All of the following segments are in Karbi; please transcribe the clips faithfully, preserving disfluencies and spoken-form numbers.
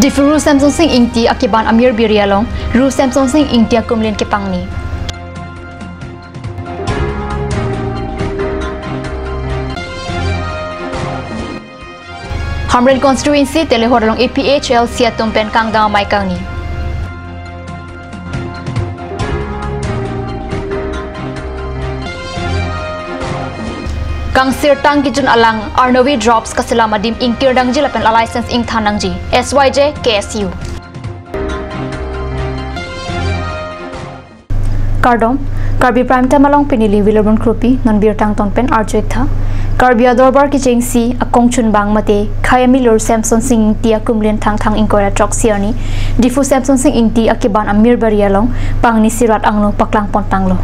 Diphu Ru Semsonsing Ingti akeban Amir Beri along Ru Semsonsing Ingti akumlin kepangni. Hamren constituency Telehor along A P H L C atum pen kangdang amei kangni. Kangsirtang kejun alang Arnovi Drops kaselam adim ingkir nangji lapen a license ingthan nangji, S Y J K S U. Kardom, Karbi Prime Time along pini neli Wilbron Kropi, non birta angton pen arju-ik tha. Karbi Adorbar kechengsi akongchunbang mate khei amilur Semsonsing Ingti akumlin Thangthang ingkoi ra throksi arni, Diphu Semsonsing Ingti akeban Amir Beri along pangnisi rat angno paklang pon tanglo.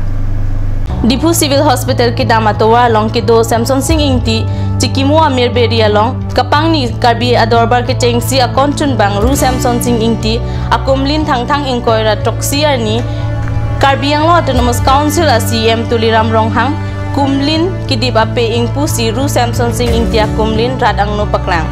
Diphu Civil Hospital kedam atovar along kedo Semsonsing Ingti chikimo Amir Beri along kapangni Karbi Adorbar kechengsi akongchunbang Ru Semsonsing Ingti akumlin Thangthang ingkoi ra throksi arni, Karbi Anglong Autonomous Council a C E M Tuliram Ronghang kumlin kedip ape ingpusi Ru Semsonsing Ingti akumlin rat angno paklang.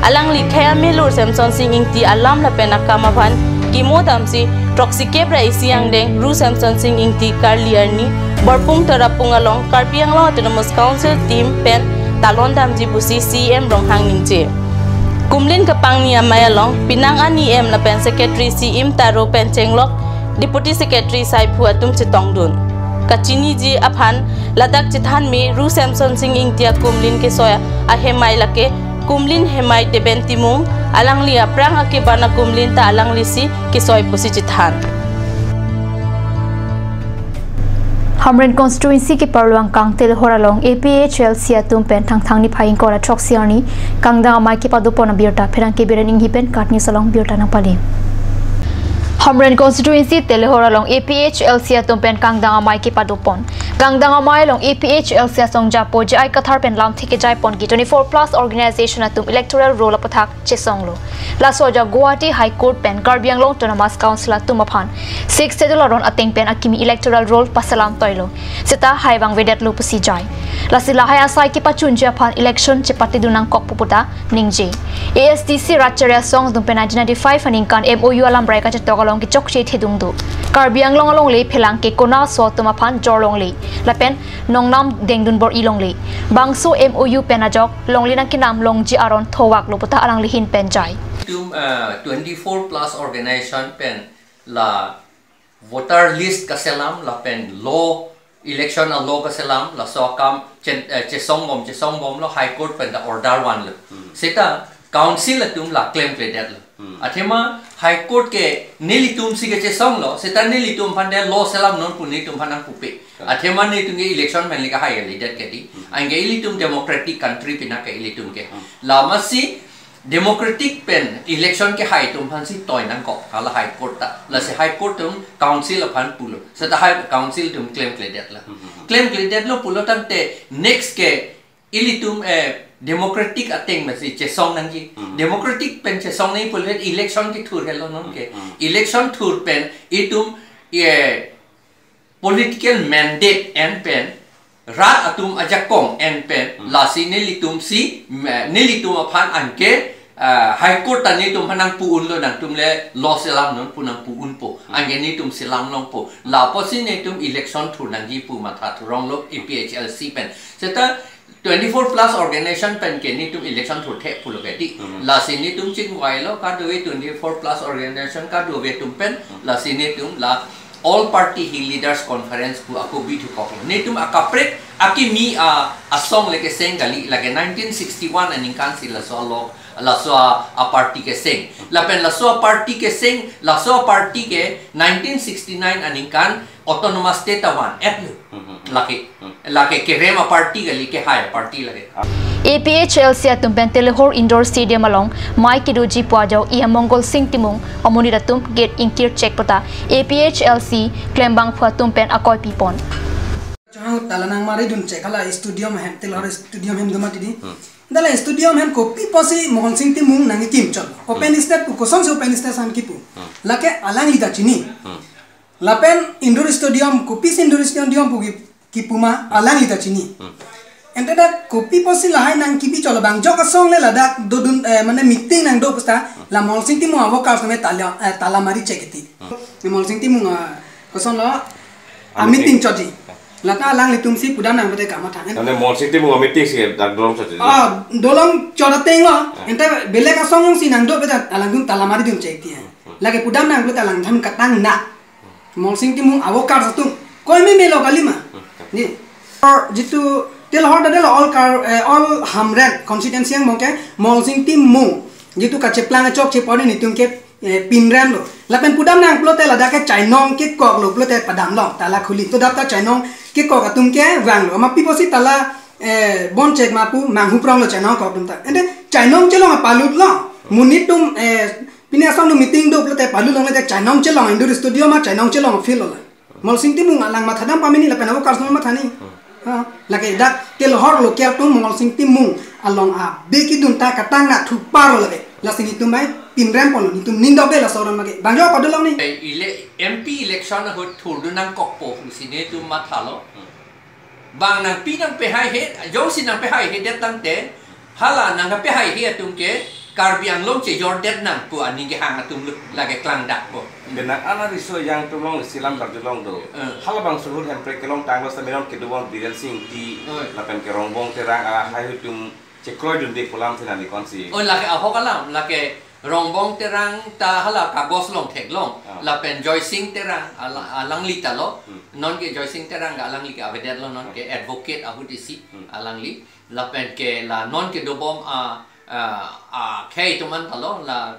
Alangli khei amilur Semsonsing Ingti alam lapen akam aphan kimo damsi throksi kep ra isi angdeng Ru Semsonsing Ingti karli arni Borpung Tarapung along Karbi Anglong Autonomous Council team pen talon damji pusi C E M Ronghang ningje. Kumlin kapangni amei along penang an E M lapen Secretary Siim Taro pen chenglok Deputy Secretary Saiphu atum chetongdun. Kachiniji aphan ladak chethanme Ru Semsonsing Ingti akumlin kesoi ahemai lake kumlin hemai Deben Timung, alangli aphrang akeban akumlin ta alanglisi kesoi pusi chethan. Hamren constituency keparlo angkang Telehor along A P H L C atum pen Thangthang niphai ingkoi ra throksi arni kangdang amei kepadopon abirta pherangke Biren Enghi pen KAT News along birta nangpale. Hamren constituency Telehor along A P H L C atum pen kangdang amei kepadopon. Kangdang amei along A P H L C asong japo J I Kathar pen lamthe kejai ponji twenty-four plus organization atum electoral roll aputhak chesonglo. Laso ajok Guwahati High Court pen Karbi Anglong Autonomous Council atum aphan Sixth Schedule aron ateng pen akimi electoral roll paselam toilo. Seta hai vangvedetlo pusi jai. Lasi lahai asai kepachunji aphan election chepatedun nangkok pu puta ningje. A S D C rat chari asong atum pen nineteen ninety-five aningkan M O U alamrai kachetok along kechokche thedung do. Karbi Anglong alongle pherangke kona aso atum aphan jor longle lapen nongnam dengdun bor-i longle. Bangso M O U pen ajok longle nangkenam longji aron thovaklo puta alangli ahin pen jai. Tum, uh, twenty-four plus organization pen la voter list kaselam lapen law, election a law kaselam, laso akam chen-, eh, chesongbom, chesongbomlo, High Court pen ta order vanlo. Hmm. Seta council atum la klemkledetlo. Hmm. Athema High Court ke nelitum si kechesonglo, seta nelitum aphan de law selam non pu netum aphan nangpupe. Hmm. Athema netum ke election pen le kahai kalidet ke di. Hmm. Anke ilitum democratic country pina ke ilitum ke. Hmm. Lasi democratic pen election kehai atum aphansi toi nangkok, hala High Court ta. Lasi High Court atum council aphan pulo. Seta High Council atum klemkledetlo. Hmm, hmm, hmm. Klemkledetlo pulo tangte next ke ilitum, eh, democratic ateng masi chesong nangji. Hmm. Democratic pen chesong nangji pulo election kethur helo non ke. Hmm, hmm. Election thur pen itum, eh, political mandate en pen, rat atum ajakong en pen, hmm, lasi nelitum si, me-, nelitum aphan anke, ah, High Court ta netum aphan nangpu unlo, nangtum le law selam non pu nangpu unpo. Hmm. Anke netum selam longpo. Lapusi netum election thur nangji pu matha thuronglo A P H L C pen. Seta twenty-four plus organization pen ke netum election thurthe pulo ke di. Hmm. Lasi netum chingvailo kadokave twenty-four plus organization kadokave atum pen, hmm, lasi netum la All Party Hill Leaders Conference pu ako bithukok. Netum akaprek akimi a asong le keseng kali, lake nineteen sixty-one aningkan si laso alo, laso a, a party keseng. Lapen laso a party keseng, laso a party ke nineteen sixty-nine aningkan Autonomous State avan, etlo. Hmm, hmm, hmm. Lake, hmm, lake kerem a party kali, kehai a party lake. A P H L C atum pen Telehor Indoor Stadium along mei kedoji pu ajok E M Mongol Sing Timung amonit atum gate ingkir chek puta A P H L C klembangphu atum pen akoi pipon. Chahang tala nangmari dun chek hala stadium hem, Telehor stadium hem do mati di. Hmm. Dala stadium hem kopi pusi Mongol Sing Timung nangkimchot. Open, hmm, stage pu, kosonsi open stage an kipu. Hmm. Lake alangli ta chini. Hmm. Lapen indoor stadium, kopisi indoor stadium pu ki-, kipu ma alangli ta chini. Hmm. Ante dak kopi pusi lahai nangkebi cholo, bang jok asong le ladak dodun, eh, mane meeting nangdo pusta la Molsing Timung a-workers me tala, eh, tala mari chek iti. Molsing Timung a koson lo a meeting chotji. Lata alanglitum si pudam nang pute kamatha. Ante Molsing Timung a meeting si dak dolong chotji. Ah, dolong chot ateng lo. Ante belek asong si nangdo pute alangtum tala mari dun chek iti. Lake pudam nang pute alangtum katang na. Molsing Timung a-workers atum koi me melo kalima. Ni. Or jitu Tilhor dadelo all kar, eh, all Hamren constituency angbong ke Molsing Timung jitu kacheplang chokche pon netum ke, eh, pinrem lo. Lapen pudam nang pulote ladak ke chainong kekok lo pulote padam lo tala khuli. To dap ta chainong kekok atum ke vang lo. Ma pi pusi tala, eh, bon chek ma pu manghu prong lo chainong kok atum ta. Ante chainong chelong palut lo. Monit atum, eh, pini asong nu meeting do pulote palut longle te chainong chelong indoor studio ma chainong chelong field lo la. Molsing Timung alang mathadam pameni lapen a-workers non mathani. Ha, lake dak Tilhor local atum Molsing Timung along a beki dun ta katang na thupar lo lake. Lasi netum bai pinrem pon netum ningdok be laso aron make. Bang jo padolong ni. Ele-, M P election ahut thurdun nangkokpo pusi netum mathalo. Bang nangpi nangpehaihe, jongsi nangpehaihe det tangte, hala nangpehaihe atum ke Karbi Anglong chejor det nang pu aning kehang atum lo lake klangdakpo. Penang ana riso yang atum along isi lam karjulong do. Eh. Halabangso ahut Hemprek kelongtang lo seminar kedobom Biren Sing Ingti, oi, lapen ke Rongbong Terang ahai atum chekroidunde pu alam si nangli konsi. Oh, lake ahok alam, lake Rongbong Terang ta hala kagos along theklong, ah, lapen Joysing Terang ala-, alangli ta lo, hmm, non ke Joysing Terang ke alangli ke avedet lo, non ke advocate ahut isi, hmm, alangli, lapen ke la non kedobom a, a, akhei atum an ta lo, la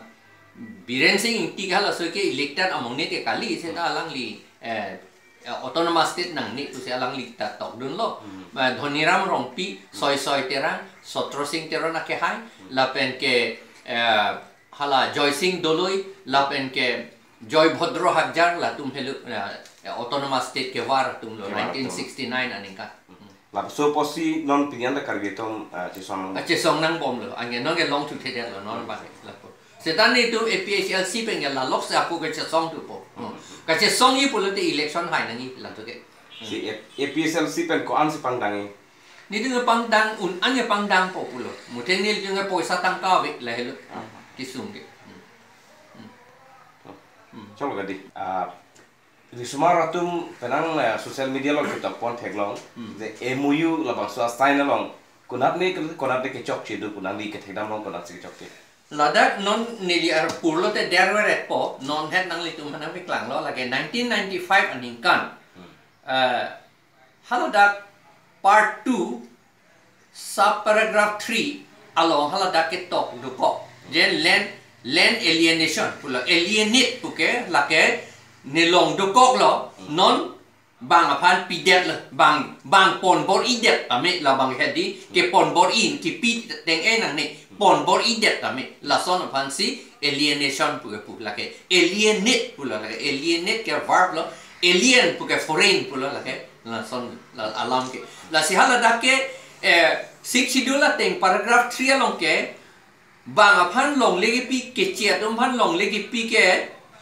Biren Sing Ingti ke halaso ke elected among ne te kali, seta alangli, eh, eh, autonomous state nangne pusi alangli ta tokdun lo. Hmm. Eh, Dhoniram Rongpi, hmm, Soisoi Terang, Sotrosing Teron akehai, hmm, lapen ke, eh, hala Joysing Doloi, lapen ke Joybhodro Hagjar latum helo, eh, eh, autonomous state kevar atum lo, kevar atum, nineteen sixty-nine aningkan. Hmm. Lapuson pusi non pini an ta Karbi atum, eh, chesong nang. Ah, chesong nangbom lo, anke non ke longthuthedet lo, non, hmm, bang lapu. Seta netum A P H L C pen ke la lok se apu kachesong thupo. Hmm. Kachesongji pulote election hai nangji latum ke. Si A-, A P H L C pen ko-ansi pangdangji? Netum ke pangdang un-an ke pangdangpo pulo. Muthe netum ke poisa tangka ave lahelo. Ah. Kesung ke. Hmm. Hmm. Hmm. Cholo kadi. Ah, risomar atum penang, eh, social media along ketok pon theklong, hmm, je M O U labangso a-sign along konat ne, konat ne kechokche do pu nangli kethekdam along konatsi kechokche? Ladak non neli arpur lote derveretpo, non het nanglitum aphan nangpeklang lo, lake nineteen ninety-five aningkan. Hmm. Eh, haladak part two, sub paragraph three along haladak ketok dokok. Je land, land alienation pulo, alienate puke lake nelong dokok lo, non bang aphan pidet lo, bang, bang pon bor-idet tame, labang hedi ke pon bor-i, kipi teng-e nangne, pon bor-idet tame, lason aphansi alienation puke pu lake, alienate pulo lake, alienate ke verb lo, alien puke foreign pulo lake, lason la-, alam ke. Lasi haladak ke, eh, Sixth Schedule ateng paragraph three along ke, bang aphan longle kepi, keche atum aphan longle kepi ke,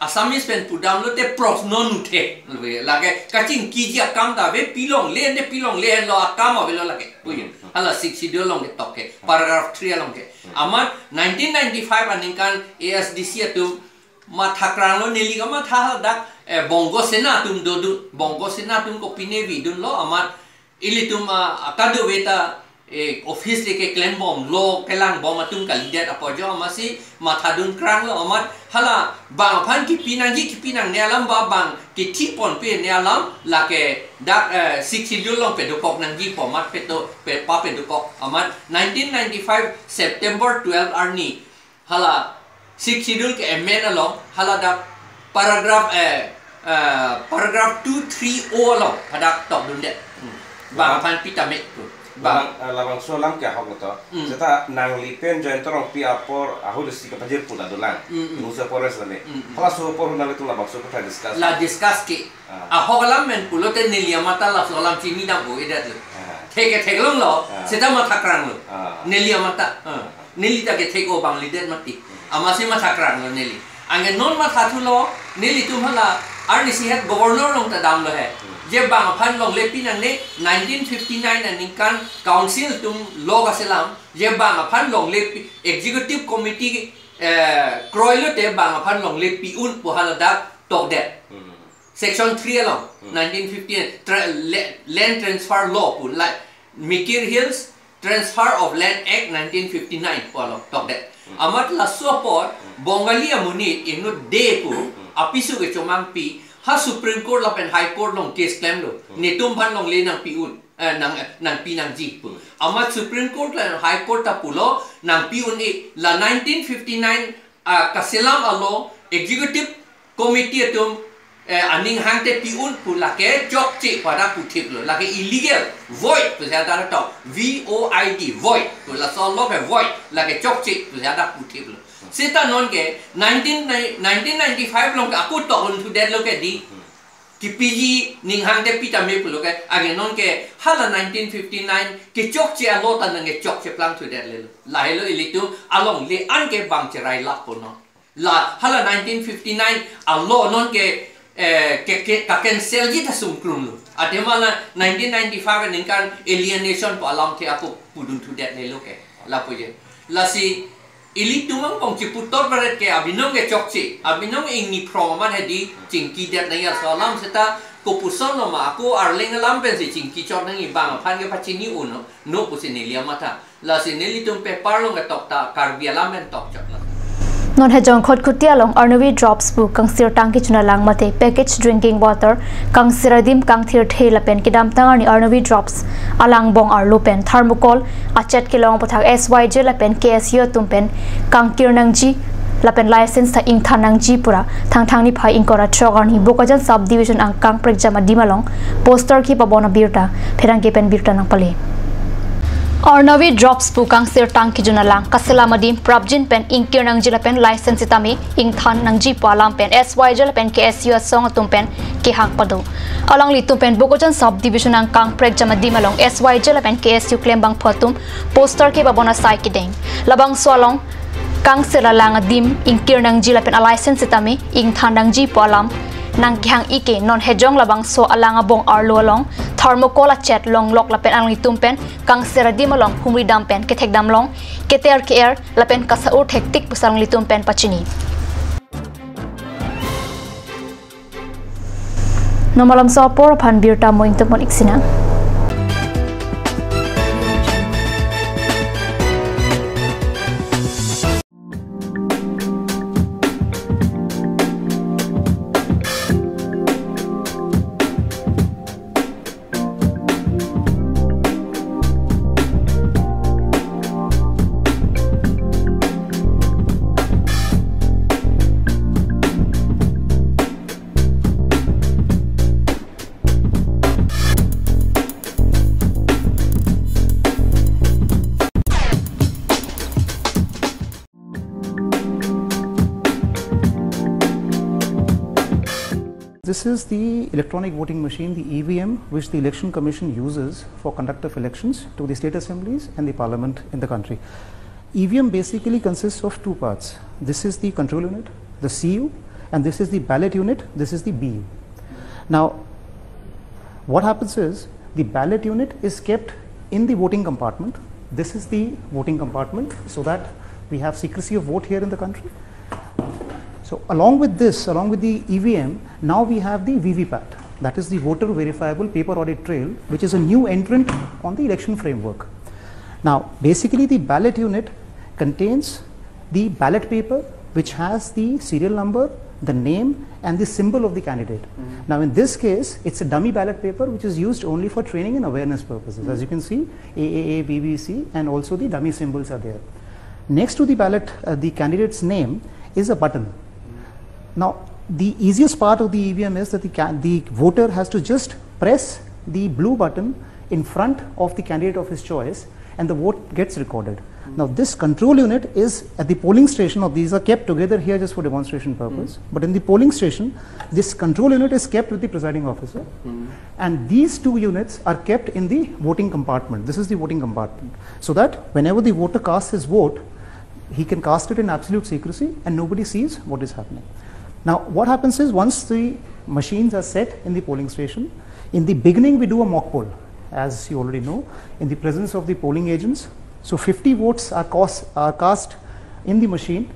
Assamese pen pudam lote proshno nuthe. Lake kachingkiji akam ta ave, pilongle ante pilongle lo akam avelo lake. Puye. Hala Sixth Schedule along ketok ke, paragraph three along ke. Amat nineteen ninety-five aningkan A S D C atum mathakrang lo, neli kamatha dak, eh, Bongo Sena atum dodun. Bongo Sena atum kopine vidun lo, amat ilitum, ah, akadove ta, eh, office le keklembom lo, kelangbom atum kalidet apot jo, amatsi mathadun krang lo, amat hala bang aphan kipi nangji kipi nangne alam ba bang kithi ponpe ne alam lake dak, eh, Sixth Schedule along pedokok nangjipo, amat peto, pe, pa pedokok, amat nineteen ninety-five September twelve arni hala Sixth Schedule ke amend along, haladak paragraph, eh, eh, paragraph two three O along hadak tokdundet. Hmm. Bang aphan pi tame pu. Bang. Labang, eh, labangso alam ke ahok lo to. Hmm. Seta nangli pen Jayanta Rongpi apor ahut isi kepajir pula dolang. Hmm, hmm. Musa Forest lale. Hmm, hmm. Halaso apor nanglitum labangso apor discuss. La discuss ke. Ah. Ahok alam men pulote neli amat ta laso alam chini dam-o-edet lo. Ah. Thek ke theklong lo, ah, seta mathakrang lo. Ah. Neli amat ta. Ah. Neli ta kethek-o bang lidet mati. Amatsi mathakrang lo neli. Anke non mathathu lo, nelitum hala Arnisi het governor along ta damlo he. Je bang aphan longle pi nangne, nineteen fifty-nine aningkan council atum law kaselam, je bang aphan longle pi, executive committee, eh, kroilote bang aphan longle pi-un pu haladak tokdet. Hmm. Section three along, Hmm. nineteen fifty-nine, tra-, la-, land transfer law pu, like, Mikir Hills Transfer of Land Act nineteen fifty-nine pu along tokdet. Hmm. Amat laso apor, Hmm. Bongali amonit inut de pu, Hmm. apiso kechomang pi, ha Supreme Court lapen High Court along case klemlo. Hmm. Netum aphan longle nangpi-un, eh, nang, nangpi nangji pu. Hmm. Amat Supreme Court lapen High Court ta pulo, nangpi-un e, la nineteen fifty-nine, ah, kaselam along, executive committee atum, eh, aning hangte pi-un pu lake chokche pu hadak puthiplo, lake illegal, void pusi hadak tok, V O I D, void, pu laso law ke void, lake chokche pusi hadak puthiplo. Seta nonke nineteen, nineteen ninety-five along ke ako tokunthudet lo ke di, kipiji ning hangte pi tame pulo ke, anke nonke hala nineteen fifty-nine kechokche a-law ta nangkechokche plangthudet lelo. Lahelo ilitum alongle anke bang cherai lap po non. La hala nineteen fifty-nine a-law nonke, eh, ke, ke, ka-cancel ji ta sungkrunglo. Athema la nineteen ninety-five aningkan alienation pu alamthe ako pudunthudet lelo ke. Lapu je. Lasi ilitum angbong chiputot baret ke abinong ke chokche, abinong ingni phrong amat hedi chingkidet nangji laso alam seta kopuson lo ma ako Arleng alam pensi chingkichot nangji, bang aphan ke pachini uno, no pusi neli amatha. Lasi nelitum paper along ketok ta Karbi alam pen tokchot lo. Non Hejong Khatkhati along Arnavi Drops pu kangsir tang kejun alang mate package drinking water, kangsir adim, kangthirthe lapen kedamtang arni Arnavi Drops alangbong arlo pen thermocol achet kelong aphuthak S Y J lapen K S U atum pen kangkir nangji lapen license ta ingthan nangji pura Thangthang niphai ingkoi ra throk arni Bokajan Sub Division angkang prekjam adim along poster kepabon abirta pherangke pen birta nangpale. Arnavi Drops pu kangsir tang kejun alang kaselam adim prapjin pen ingkir nangji lapen license sitame ingthan nangji pu alam pen S Y J lapen K S U asong atum pen kehang pado. Alanglitum pen Bokajan Sub Division angkang prekjam adim along S Y J lapen K S U klembangphu atum poster kepabon asai kedeng. Labangso along kangsir alang adim ingkir nangji lapen a-license sitame ingthan nangji pu alam nangkehang ike non Hejong labangso alang abong arlo along thermocol achet longlok lapen alanglitum pen kangsir adim along humri dam pen kethek damlong, keter ke-er lapen kasa-ur thektik pusi alanglitum pen pachini. Non malomso apor aphan birta mo ingtupon iksinang. This is the electronic voting machine, the E V M, which the Election Commission uses for conduct of elections to the state assemblies and the parliament in the country. E V M basically consists of two parts. This is the control unit, the C U, and this is the ballot unit, this is the B U. Now, what happens is the ballot unit is kept in the voting compartment. This is the voting compartment so that we have secrecy of vote here in the country. So along with this, along with the E V M, now we have the V V PAT, that is the voter verifiable paper audit trail, which is a new entrant on the election framework. Now, basically, the ballot unit contains the ballot paper, which has the serial number, the name, and the symbol of the candidate. Now, in this case, it's a dummy ballot paper which is used only for training and awareness purposes. As you can see, A A A, B B C, and also the dummy symbols are there. Next to the ballot, uh, the candidate's name is a button. Now, the easiest part of the E V M is that the ca-, the voter has to just press the blue button in front of the candidate of his choice, and the vote gets recorded. Now, this control unit is at the polling station, or these are kept together here just for demonstration purpose. But in the polling station, this control unit is kept with the presiding officer, and these two units are kept in the voting compartment. This is the voting compartment, so that whenever the voter casts his vote, he can cast it in absolute secrecy and nobody sees what is happening. Now, what happens is, once the machines are set in the polling station, in the beginning we do a mock poll, as you already know, in the presence of the polling agents. So fifty votes are cast, are cast in the machine,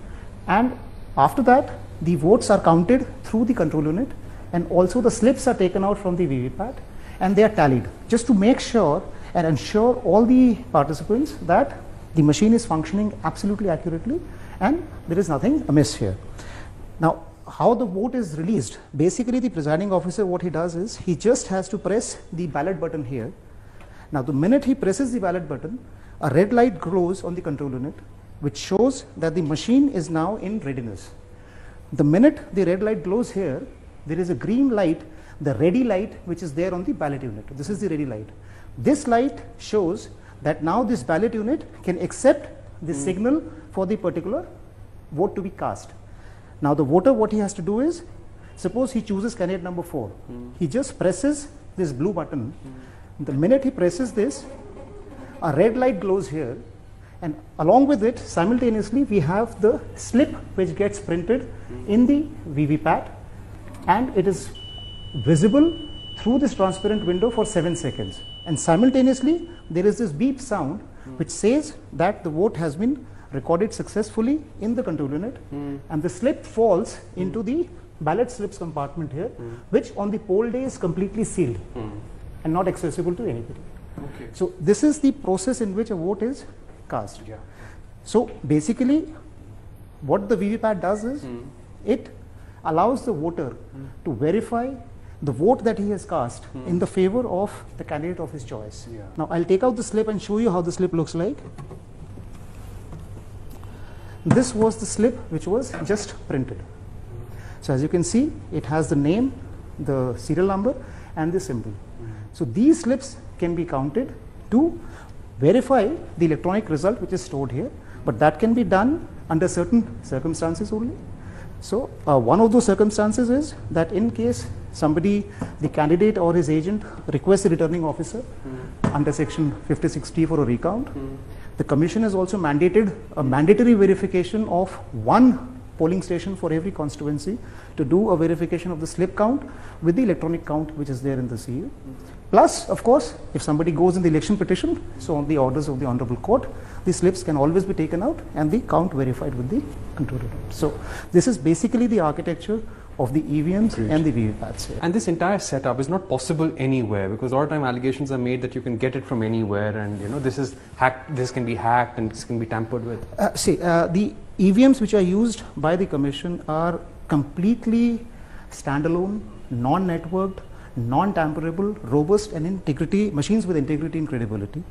and after that, the votes are counted through the control unit, and also the slips are taken out from the V V pat and they are tallied, just to make sure and ensure all the participants that the machine is functioning absolutely accurately and there is nothing amiss here. Now, how the vote is released? Basically, the presiding officer, what he does is, he just has to press the ballot button here. Now, the minute he presses the ballot button, a red light glows on the control unit, which shows that the machine is now in readiness. The minute the red light glows here, there is a green light, the ready light, which is there on the ballot unit. This is the ready light. This light shows that now this ballot unit can accept the signal for the particular vote to be cast. Now, the voter, what he has to do is, suppose he chooses candidate number four. He just presses this blue button. The minute he presses this, a red light glows here, and along with it, simultaneously, we have the slip which gets printed in the V V pat, and it is visible through this transparent window for seven seconds. And simultaneously, there is this beep sound which says that the vote has been recorded successfully in the control unit, and the slip falls into the ballot slips compartment here, which on the poll day is completely sealed and not accessible to anybody. Okay. So this is the process in which a vote is cast. Yeah. So basically, what the V V pat does is, it allows the voter to verify the vote that he has cast in the favor of the candidate of his choice. Yeah. Now, I'll take out the slip and show you how the slip looks like. This was the slip which was just printed. So as you can see, it has the name, the serial number, and the symbol. So these slips can be counted to verify the electronic result which is stored here, but that can be done under certain circumstances only. So uh, one of those circumstances is that in case somebody, the candidate or his agent, requests the returning officer under section fifty-six T for a recount, the commission has also mandated a mandatory verification of one polling station for every constituency to do a verification of the slip count with the electronic count which is there in the C U. Plus, of course, if somebody goes in the election petition, so on the orders of the Honorable Court, the slips can always be taken out and the count verified with the control unit. So this is basically the architecture of the E V Ms Great. And the V V pats here. And this entire setup is not possible anywhere, because a lot of time allegations are made that you can get it from anywhere, and you know this is hacked, this can be hacked, and this can be tampered with. Uh, see, uh, the E V Ms which are used by the commission are completely standalone, non-networked, non-tamperable, robust and integrity, machines with integrity and credibility.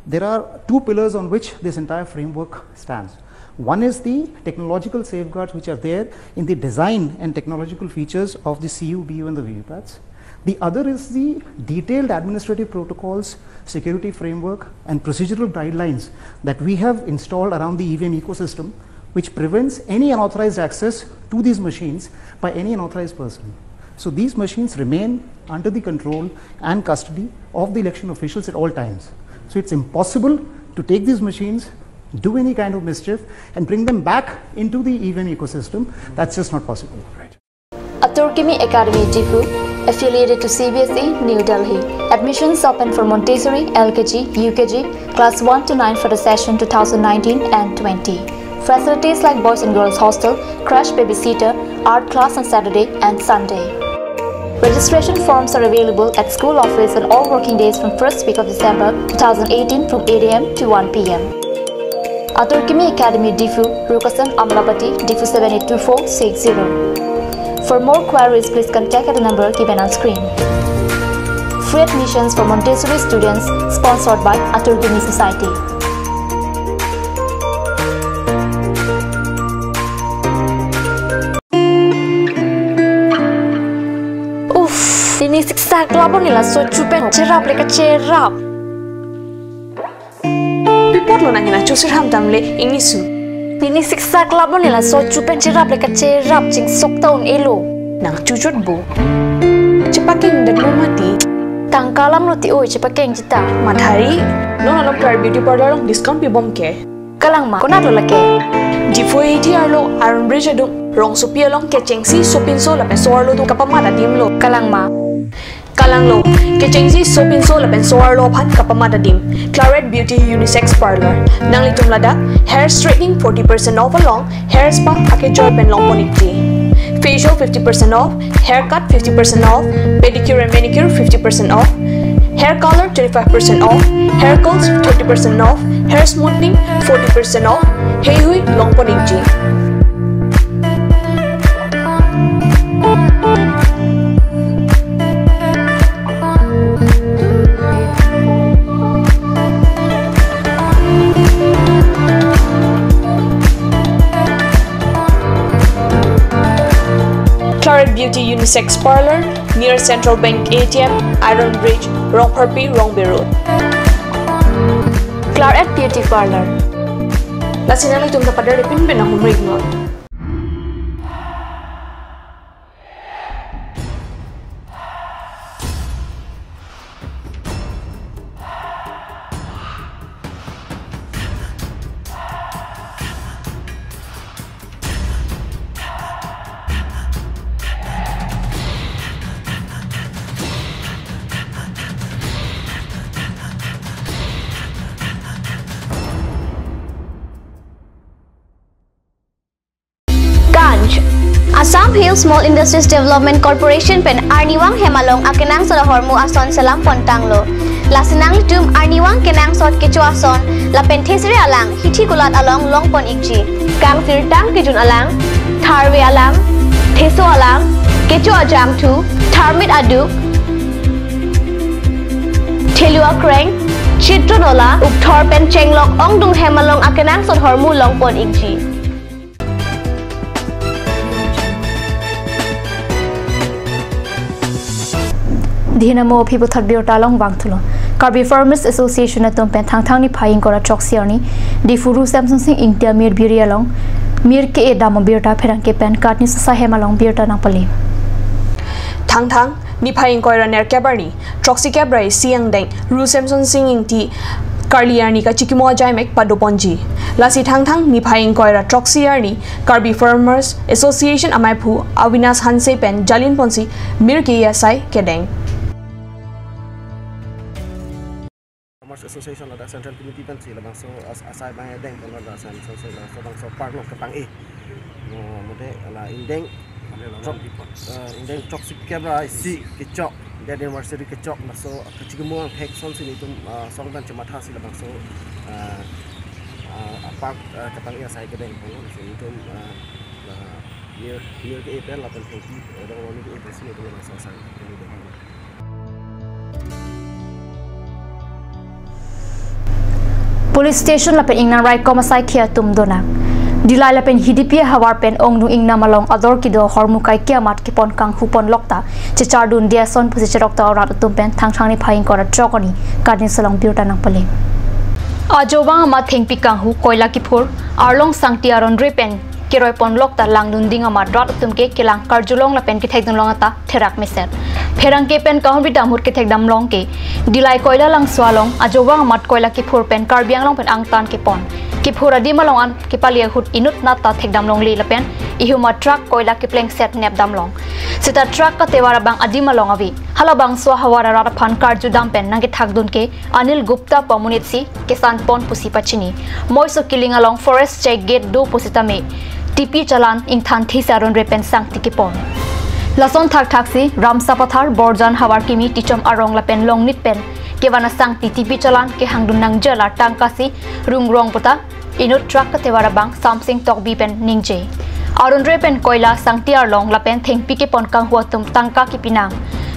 There are two pillars on which this entire framework stands. One is the technological safeguards which are there in the design and technological features of the C U, B U and the V V pats. The other is the detailed administrative protocols, security framework and procedural guidelines that we have installed around the E V M ecosystem, which prevents any unauthorized access to these machines by any unauthorized person. So these machines remain under the control and custody of the election officials at all times. So it's impossible to take these machines, do any kind of mischief and bring them back into the E V M ecosystem. That's just not possible. Atur Kimi Academy Diphu, affiliated to C B S E New Delhi. Admissions open for Montessori, L K G, U K G, class one to nine for the session two thousand nineteen and twenty. Facilities like boys and girls hostel, crash babysitter, art class on Saturday and Sunday. Registration forms are available at school office on all working days from first week of December two thousand eighteen from eight A M to one P M. Atur Kimi Academy Diphu, Rukasan Amlapati, Diphu seven eight two four six zero. For more queries, please contact at the number given on screen. Free admissions for Montessori students, sponsored by Atur Kimi Society. Uff, pini siksak labon nila so chupen cherap le kacherap. Pi apotlo nangli nangchosir ham damle ingnisu. Pini siksak labon nila so chupen cherap le kacherap chingsok ta un-elo. Nangchuchot bo. Chepakeng detlo mati. Tangka alam lo ti oi chepakeng chita. Mathari. Non along Pride Beauty Parlor along discount pibom ke. Kalang ma, konat lo lake. Diphu A T arlo Iron Bridge adung rongsopi along kechengsi sopinso lapen so-arlo atum kapamat adimlo. Kalang ma? Kalanglo, kechengsi sopinso lapen so-arlo aphan kapamat adim. Claret Beauty Unisex Parlor. Nanglitum ladak hair straightening forty percent off along hair spa akejoi pen longpon ikji. Facial fifty percent off, haircut fifty percent off, pedicure and manicure fifty percent off, hair color twenty-five percent off, hair curls thirty percent off, hair smoothing forty percent off, heihui longpon ikji. Claret Beauty Unisex Parlor, near Central Bank A T M, Iron Bridge, Rongpharpi, Rongbe Road. Claret Beauty Parlor. Lasi nanglitum ta pader pinpin ahumri non. Ganj. Assam Hill Small Industries Development Corporation pen arnivang hem along akenangsot ahormu ason selam pontanglo. Lasi nanglitum arnivang kenangsot kecho ason lapen thesere alang hithi kulat along longpon ikji. Kangsirtang kejun alang, tharve alang, theso alang, kecho ajangthu, tharmit aduk, thelu akreng, chitron ola, ukthor pen chenglok ongdung hem along akenangsot ahormu longpon ikji. Dihina mo aphi puthot birta along vangthulo. Karbi Farmers Association atum pen Thangthang niphai ingkoi ra throksi arni Diphu Ru Semsonsing Ingti amir biri along mir ke-e dam abirta pherangke pen katni sasa hem along birta nangpale. Thangthang niphai ingkoi ra nerkep arni throksi kep ra isi angdeng Ru Semsonsing Ingti karli arni kachikimo ajaimek padoponji. Lasi Thangthang niphai ingkoi ra throksi arni Karbi Farmers Association amaiphu Avinash Hanse pen jalinponsi mir ke-e asai kedeng. Farmers Association ladak Central Committee pensi labangso as-, asai abang dengpon ladak Central Committee labangso, labangso park along kepang-e. No, mode la ingdeng throk, eh, ingdeng throksi kep ra isi kechok, death anniversary kechok, laso kachikimo angthek asonsi nelitum, eh, asong pen chemathasi labangso, eh, eh, park, eh, kepang-e asai kedengpon, lasi nelitum, eh, la mir, mir ke-e pen lapen thengpi, eh, dong lo mir ke-e pensi nelitum labangso asai kedengpon. Police station lapen ingnam raikom asai khei atum donak. Dillai lapen Hidipi ahavar pen ongdung ingnam along ador kedo ahormu kaike amat kepon kanghuponlok ta chechardunde ason pusi cheroktok arat atum pen Thangthang niphai ingkoi ra throk arni katni sasa along birta nangpale. Ajovang amat thengpi kanghu koila kephur, Arlong Sangti aron re pen keroiponlok ta langdunding amat rat atum ke kelang karjulong lapen kethekdunlong ata therak meset. Pherangke pen kahumri damhut kethekdamlong ke Dillai koila langso along ajovang amat koila kephur pen Karbi Anglong pen angtan kepon. Kephur adim along an kepali ahut inutnat ta thekdamlongle lapen ihum a-truck koila keplengset nepdamlong. Seta truck katevar abang adim along ave. Halabangso ahavar arat aphan karjudam pen nangkethakdun ke Anil Gupta pu amonitsi kesanpon pusi pachini. Moiso kiling along forest check gate do pusitame T P Challan ingthan thisa aron re pen sangti kepon. Lason thakthaksi Ramsapathar, Borjan, Havarkimi, Tichom arong lapen Longnit pen kevan asangti T P Challan kehangdun nangji alar tangkasi rungrong puta inut truck katevar abang Samsing Tokbi pen ningje. Aron re pen koila, sangti arlong lapen thengpi kepon kanghu atum tangka kepinang.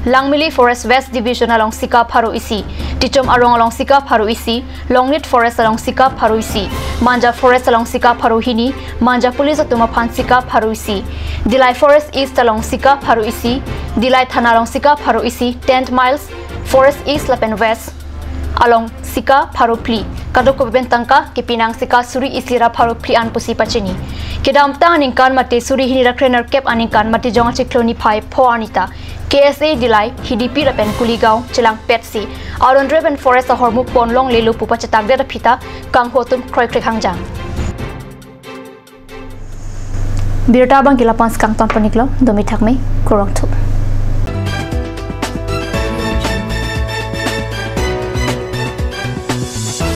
Langmili Forest West Division along sika pharo isi, Tichom arong along sika pharo isi, Longnit Forest along sika pharo isi, Manja Forest along sika pharo hini, Manja Police atum aphan sika pharo isi, Dillai Forest East along sika pharo isi, Dillai Thana along sika pharo isi, ten miles, Forest East lapen West along sika pharo phli, kadokave pen tangka kepinang sika suri isi ra pharo phli an pusi pachini. Kedamtang aningkan mate suri hini ra kre nerkep aningkan Matijong achiklo niphai pho arni ta K S A Dillai, Hidipi lapen Kuligaon chelangpetsi aron re pen forest ahormu ponlonglelo pu pachetakdet aphi ta kanghu atum kroikrek hangjang. Birta abangke la-an si kangton pon-iklo, domi thakme, kurvangthu.